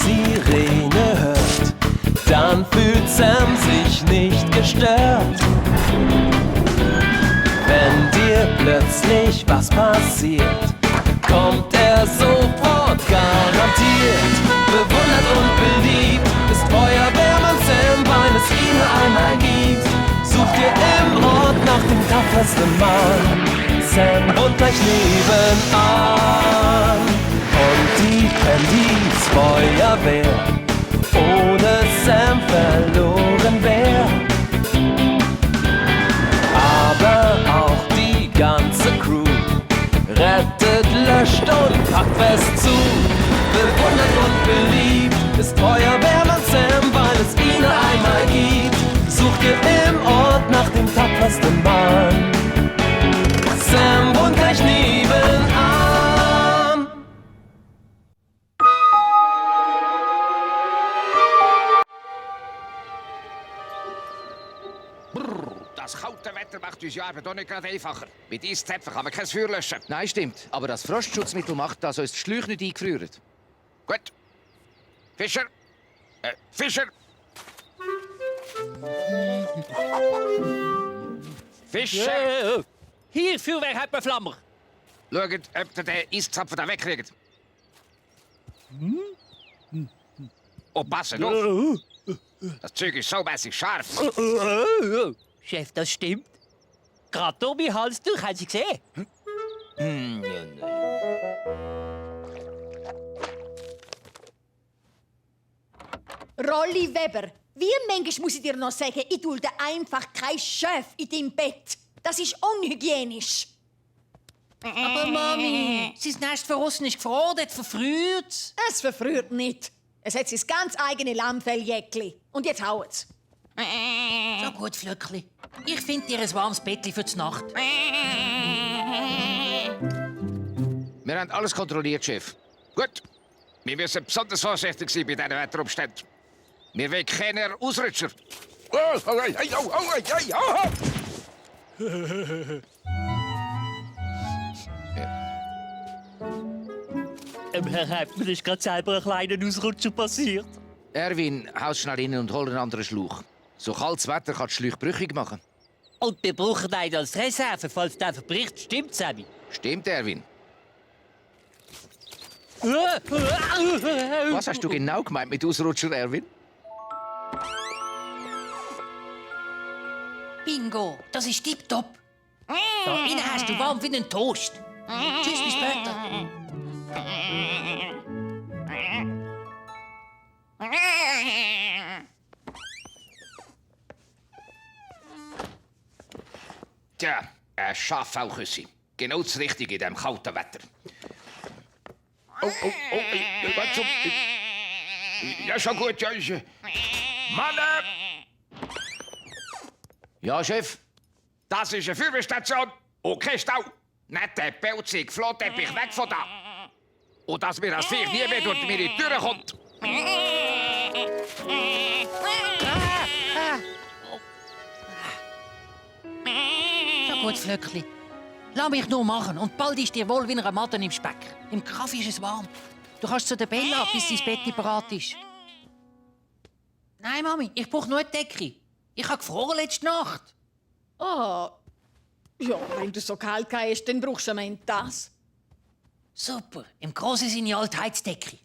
Sirene hört, dann fühlt Sam sich nicht gestört. Wenn dir plötzlich was passiert, kommt er sofort garantiert. Bewundert und beliebt ist Feuerwehrmann Sam, weil es ihn einmal gibt. Sucht ihr im Ort nach dem tapfersten Mann. Sam wohnt gleich nebenan. Und die Pendis Feuerwehr ohne Sam verloren wär. Aber auch die ganze Crew rettet, löscht und packt fest zu. Bewundert und beliebt ist Feuerwehrmann Sam, weil es ihn einmal gibt. Sucht ihr im Ort nach dem tapfersten Mann. Sam wohnt gleich nebenan. Das kalte Wetter macht unsere Arbeit auch nicht gerade einfacher. Mit Eiszäpfen kann man kein Feuer löschen. Nein, stimmt. Aber das Frostschutzmittel macht, dass uns die Schläuche nicht eingefrieren. Gut. Fischer! Fischer! Fischer! Hier, Feuerwerk hat man Flammer. Schaut, ob ihr den Eiszapfen da wegkriegt. Oh, passen auf! Das Zeug ist so mäßig scharf. Chef, das stimmt. Gerade durch meinen Hals durch, haben Sie gesehen? Rolli Weber, wie manchmal muss ich dir noch sagen, ich dulde einfach kein Chef in deinem Bett. Das ist unhygienisch. Aber Mami, sein Nest verrossen ist gefroren, verfriert. Es verfrüht nicht. Es hat sein ganz eigene Lammfelljäckli. Und jetzt hauet's. So gut, Flöckli. Ich finde dir ein warmes Bettchen für die Nacht. Wir haben alles kontrolliert, Chef. Gut. Wir müssen besonders vorsichtig sein bei diesen Wetterumständen. Wir wollen keine Ausrutscher. Herr Heipmann ist gerade selber ein kleiner Ausrutscher passiert. Erwin, haus schnell rein und hol einen anderen Schlauch. So kaltes Wetter kann die Schläuche brüchig machen. Und wir brauchen einen als Reserve, falls der verbricht. Stimmt, Sammy? Stimmt, Erwin. Was hast du genau gemeint mit Ausrutscher, Erwin? Bingo, das ist tipptopp. Da innen hast du warm wie ein Toast. Tschüss, bis später. Tja, ein Schaffauchüssi. Genau das Richtige in diesem kalten Wetter. Warte. Ja, schon gut, ja. Mann! Ja, Chef? Das ist eine Feuerwehrstation. Okay, Stau. Nicht der pelzige Flohteppich weg von da. Und dass mir das Viech nie mehr durch meine Tür kommt. So gut, Flöckli. Lass mich nur machen und bald ist dir wohl wie eine Matte im Speck. Im Kaffee ist es warm. Du kannst zu der Bella, bis dein Bett bereit ist. Nein, Mami, ich brauche nur eine Decke. Ich habe gefroren letzte Nacht. Ah, ja, wenn du so kalt hast, dann brauchst du am Ende das. Super, im Großen sind ja alte Heizdecke.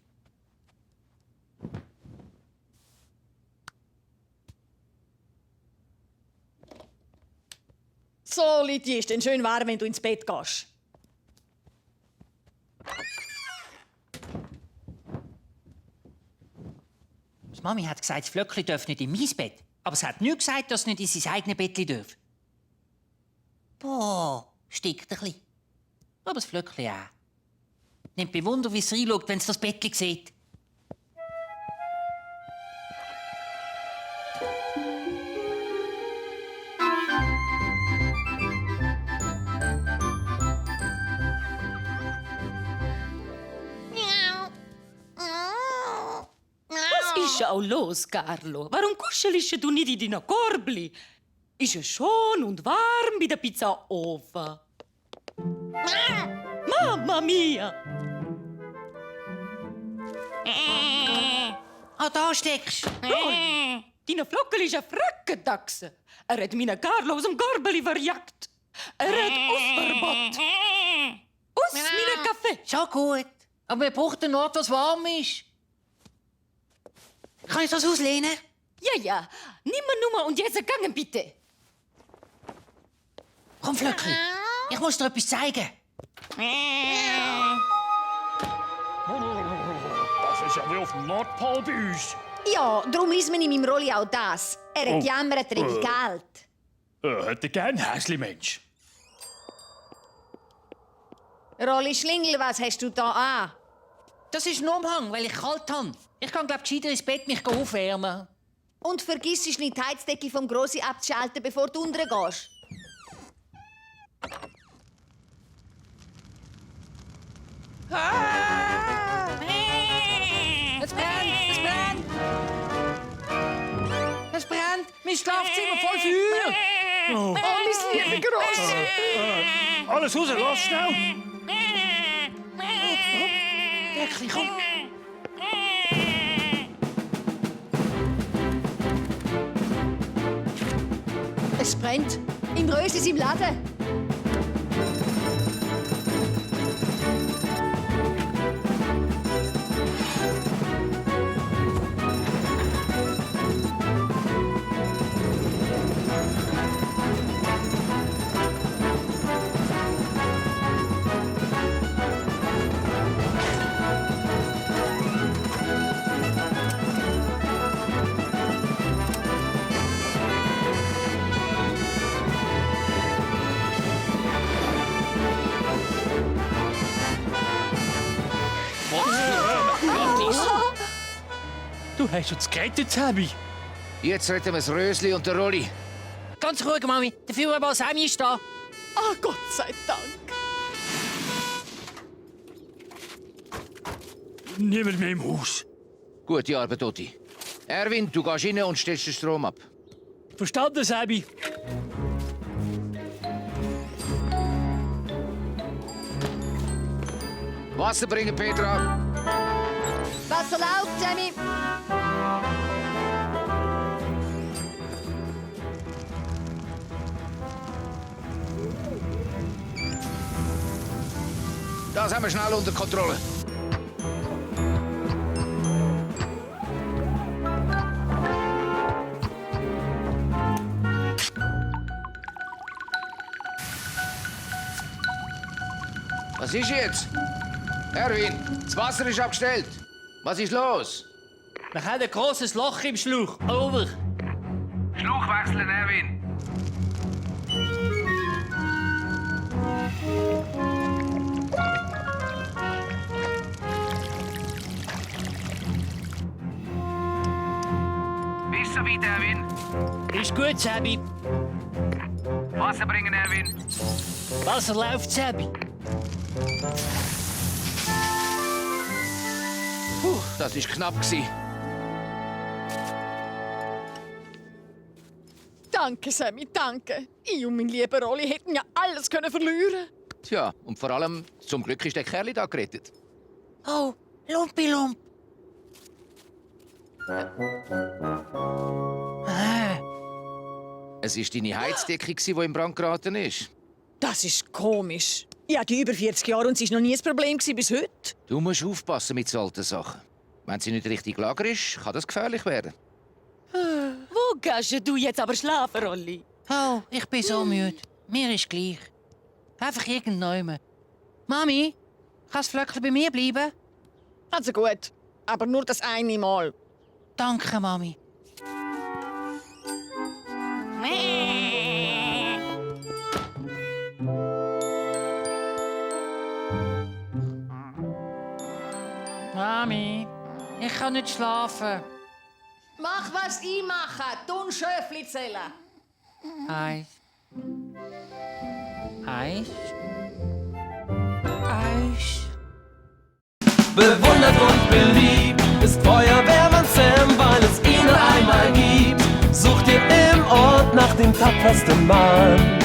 So, Liti, ist denn schön warm, wenn du ins Bett gehst. Die Mami hat gesagt, das Flöckli darf nicht in mein Bett. Aber es hat nicht gesagt, dass es nicht in sein eigenes Bettchen darf. Boah, stickt ein bisschen. Aber das Flöckli auch. Nehmt Bewunder, wie es reinschaut, wenn es das Bettchen sieht. Was ist auch los, Carlo? Warum kuschelst du nicht in deinem Korbli? Ist es schon und warm bei der Pizzaofen? Mamma mia! Ah, da steckst du. Deine Flockel ist ein Frackentachse. Er hat meinen Carlo aus dem Gorbeli verjagt. Er hat Ausverbot. Aus meinem Kaffee. Schon gut. Aber wir brauchen einen Ort, was warm ist. Kann ich das auslehnen? Ja. Nimm mir Nummer und jetzt gangen bitte. Komm, Flöckli. Ich muss dir etwas zeigen. Das ist ja wie auf dem Nordpol bei uns. Ja, darum ist man in meinem Rolli auch das. Er hat jammert wegen Geld. Hätte gern Häsli, Mensch. Rolli Schlingel, was hast du da an? Das ist ein Umhang, weil ich kalt habe. Ich kann, glaub, gescheiter ins Bett mich aufwärmen. Und vergiss nicht, die Heizdecke vom Grossi abzuschalten, bevor du unten gehst. Es brennt! Es brennt! Es brennt! Mein Schlafzimmer voll Feuer! Oh, mein lieber Grossi! alles raus, lass schnell. Wirklich, komm! Es brennt. Im Rösis im Laden. Du hast uns gerettet, Sammy. Jetzt retten wir das Rösli und den Rolli. Ganz ruhig, Mami. Der Führer Balsami ist da. Ah, Gott sei Dank. Niemand mehr im Haus. Gute Arbeit, Otti. Erwin, du gehst rein und stellst den Strom ab. Verstanden, Sammy? Wasser bringen, Petra. Wasser läuft, Sammy. Das haben wir schnell unter Kontrolle. Was ist jetzt? Erwin, das Wasser ist abgestellt. Was ist los? Wir haben ein grosses Loch im Schlauch. Over. Schlauch wechseln, Erwin. Bist du weit, Erwin? Ist gut, Sabi. Wasser bringen, Erwin. Wasser läuft, Sabi. Das war knapp. Danke, Sammy, danke. Ich und mein lieber Rolli hätten ja alles verlieren. Tja, und vor allem, zum Glück ist der Kerl da gerettet. Oh, Lumpi-Lump. Es war deine Heizdecke, die in Brand geraten ist. Das ist komisch. Ich hatte über 40 Jahre und es war noch nie ein Problem bis heute. Du musst aufpassen mit so alten Sachen. Wenn sie nicht richtig Lager ist, kann das gefährlich werden. Wo gehst du jetzt aber schlafen, Rolli? Oh, ich bin so müde. Mir ist gleich. Einfach irgendjemand. Mami, kann das Flöckchen bei mir bleiben? Also gut, aber nur das eine Mal. Danke, Mami. Mami, ich kann nicht schlafen. Mach, was ich mache. Du ein Schöfli zählen. 1. 1. Bewundert und beliebt ist Feuerwehrmann Sam, weil es ihn nur einmal gibt. Sucht ihr im Ort nach dem tapfersten Mann.